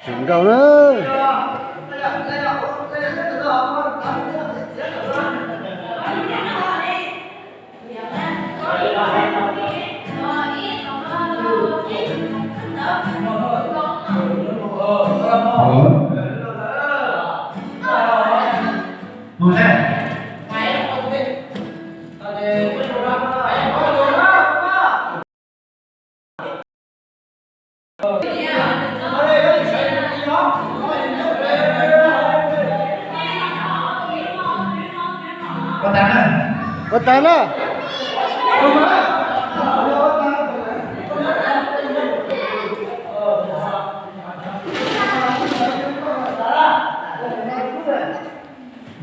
Nkauj na. Ua tas na.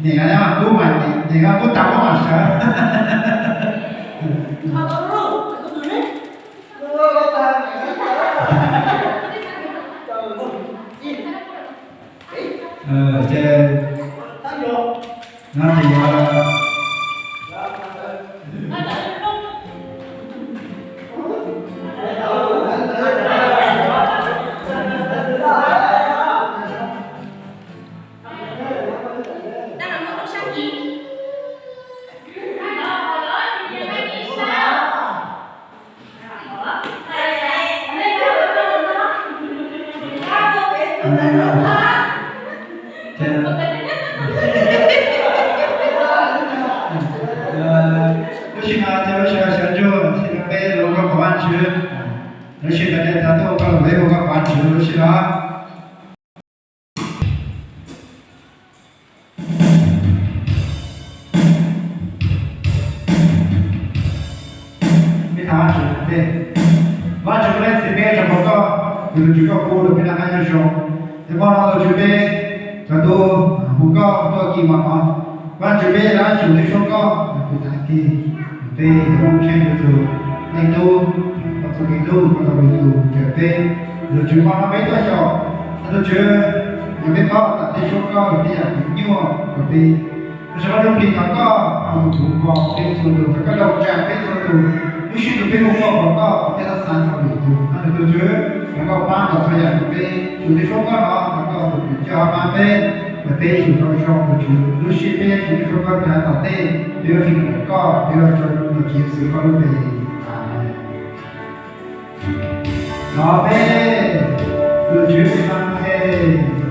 Niam kub mas, niam kub tas muab mas sawv. Ces no ces yog Lub sij hawm no ces lub sij hawm sawv ntsug, sim no peb los ua koj pov Vajtswv. Lub sij hawm no ces tag tuaj ua koj los peb ua koj pov Vajtswv lub sij hawm no. Peb thov Vajtswv, Vajtswv, muaj leej txiv peb tso pov koj, tus Tswv koj pub rau peb noj qab nyob zoo. Ces hmo no tus Tswv peb cov tub hu koj tuaj kis mov no, Vajtswv peb rov xyuas thiab suab koj, kuv tas kis peb yog lub tsheb yuav txug leej tub, koj txoj kev hlub koj tau lug yug rau peb. Tus Tswv hmo no peb tuaj xyaum, tus Tswv, yog peb paub tas thiab suab koj lug tej yam kws nyuaj rau peb. Tus Tswv, koj lug plig tau koj tus tub hmo peb txhua tus, koj lug tsa peb txhua tus, lub sij hawm peb hu koj pov koj peb txhob xav txog lwm tus, tus Tswv, thov koj pab kom txhua yam rau peb, xyuas thiab suab koj no, thov koj tus Tswv coj pab peb, kom peb xyuas tau zoo tus Tswv. Lub sij hawm peb xyuas thiab suab koj tag tom ntej, peb yuav fij hlawv koj, peb yuav tso lub npe Tswv Yexus koj lub npe. Amees. Thov peb, tus Tswv peb mam phem.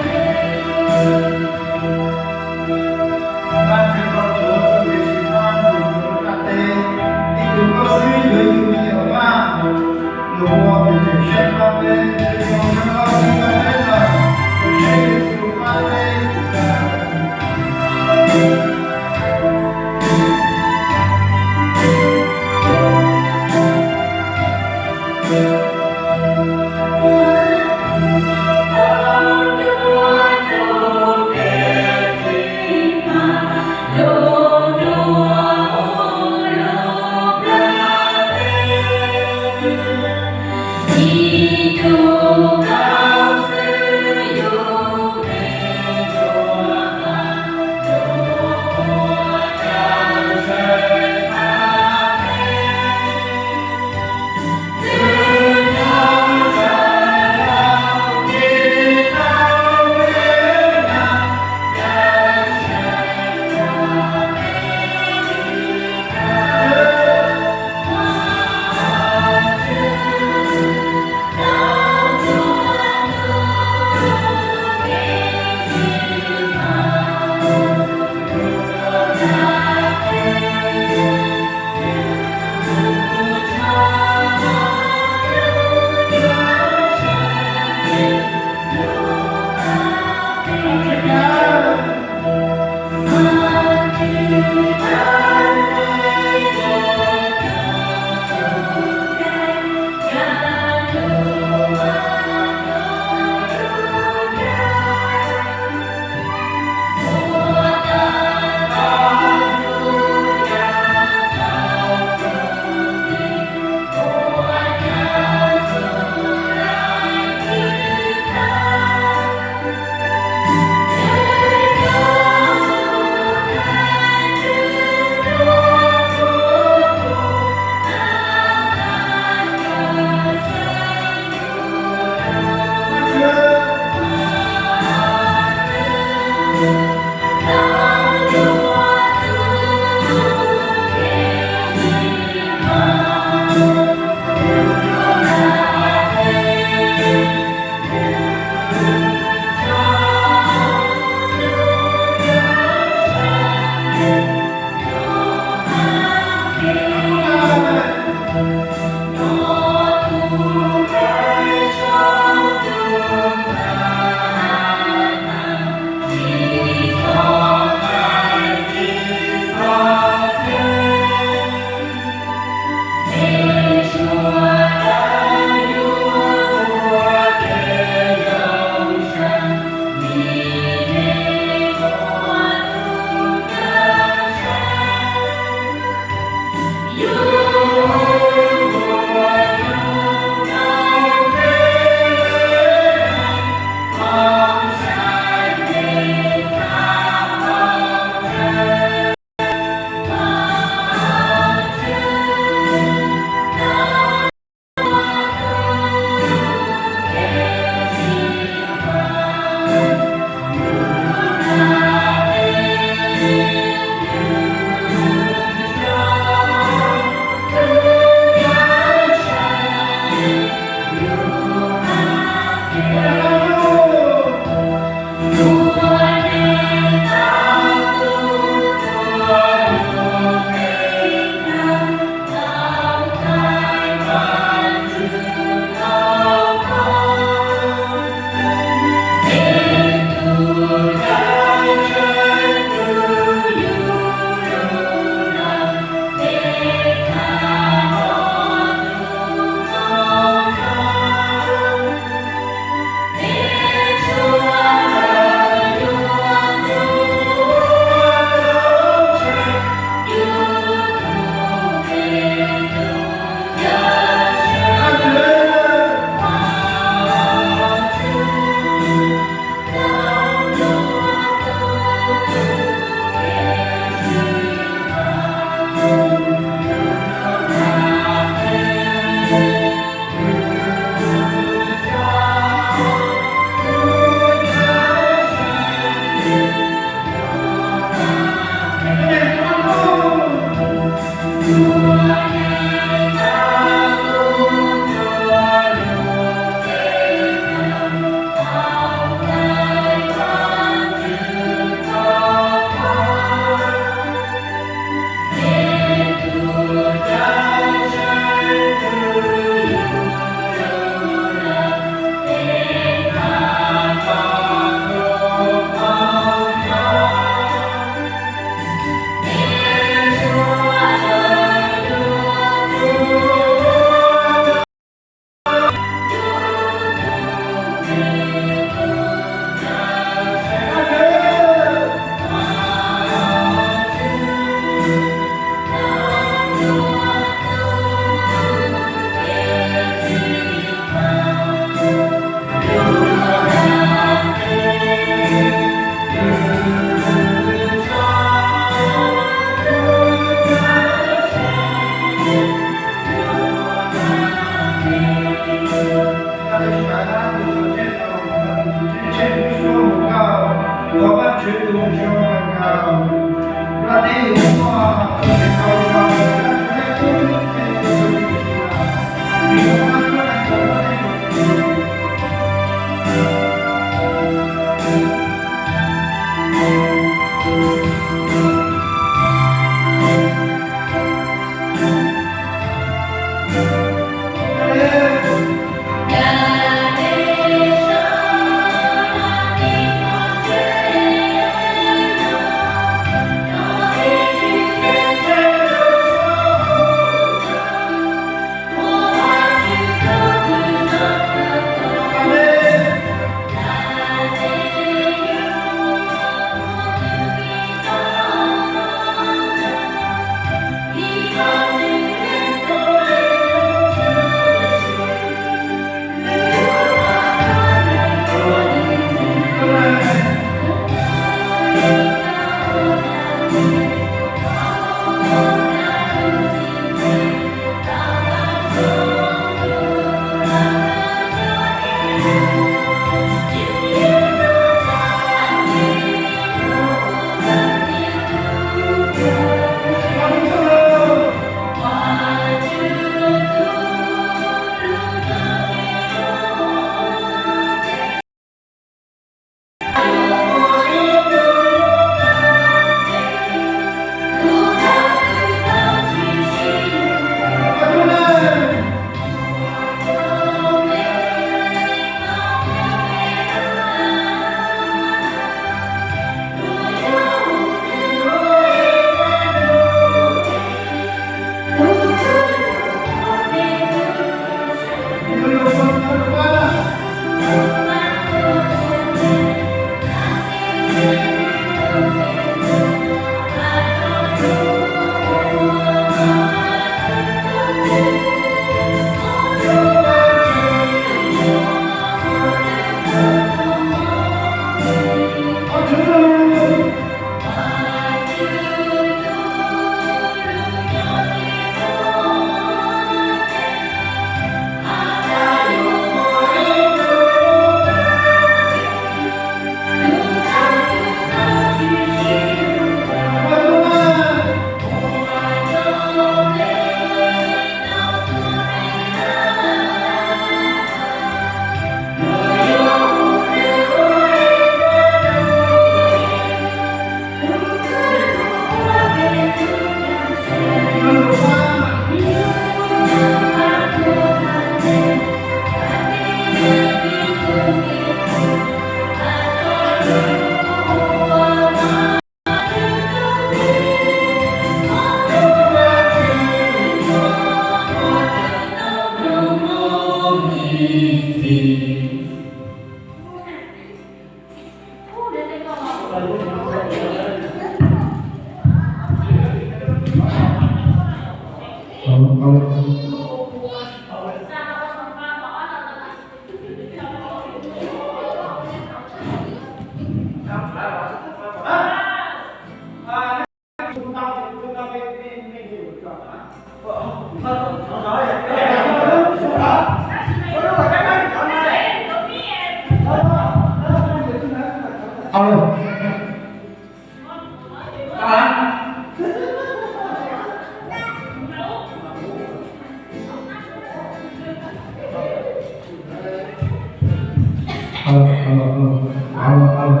Alo, alo, alo, alo, alo.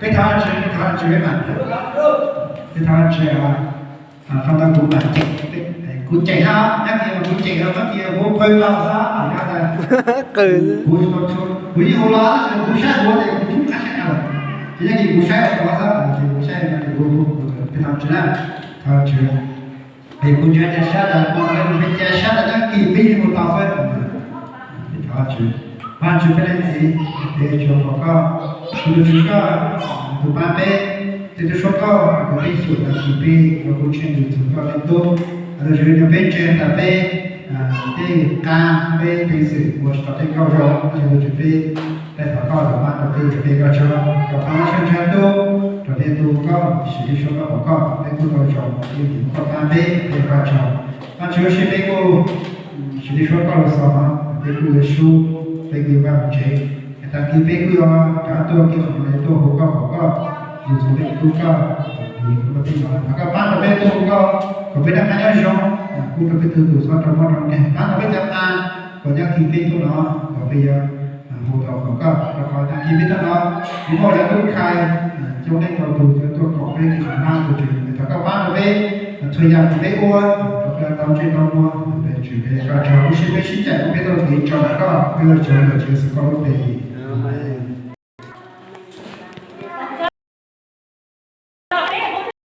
Tab sis peb thov tsis, peb thov tsis peb mas, peb thov tsis. Qhov ntawd kuv mam cem, kuv cem no, nyob kiag kuv cem no, nyob kiag kuv qw los xwb, kuv, kuv yeej hu los tab sis kuv saib ua ces kuv tsis qab saib lawm. Ces nyob kiag kuv saib ua xwb, ces kuv saib no ces kuv, peb thov tsis na, thov tsis. Es kuv ntsia cas sab tas, peb ntsia sab tas nyob kiag peb yeej ua tau xwb. Peb thov tsis, Vajtswv peb leej txiv, peb tsuas foom koj, tus tus tswv koj, tus pab peb, tej tub suab koj, tus peb xyuam tag kis peb ua kuv tsheej tus txhua koj leej tub. Tus tswv nrog peb ntseeg tas peb tej qab peb peev xwm ua tsis tau tej nkauj zoo, tus tswv peb, peb thov koj los pab rau peb, peb koj tsaug, koj pab sab ntseeg tub, rau peb tub koj, sim tub suab koj foom koj, peb kuj tau zoo, peb tus koj pab peb, peb koj tsaug. Vajtswv, ua si peb kuj sim tub suab koj lus xaus no, peb kuj yuav sub, peb kuj yuav vaj mus tsev. Es tag kis peb kuj yuav rov tuaj kiag qhov no tuaj hu koj foom koj, yus txhua leej tub koj, yus ua tij no, thov koj pab rau peb tuaj hu koj, kom peb noj qab nyob zoo, kuj rau peb tug tus txhob rau mob rau nkeeg, pab rau peb cov qab, kom nyob kiag peb tuaj no, kom peb yuav hu tau foom koj, rau qhov tag kis peb tuaj no, kuv muaj cov tub khai coob leej ntau tus yuav tuaj koom peb kiag qhov no, tus tswv, thov koj pab rau peb txhua yam uas peb ua, kom peb tau ntsej tau muag, tus tswv, peb koj tsaug, ua si peb sib cais ua peb tau kev tsaug rau koj, peb ua tsaug rau Tswv Yexus koj lub npe.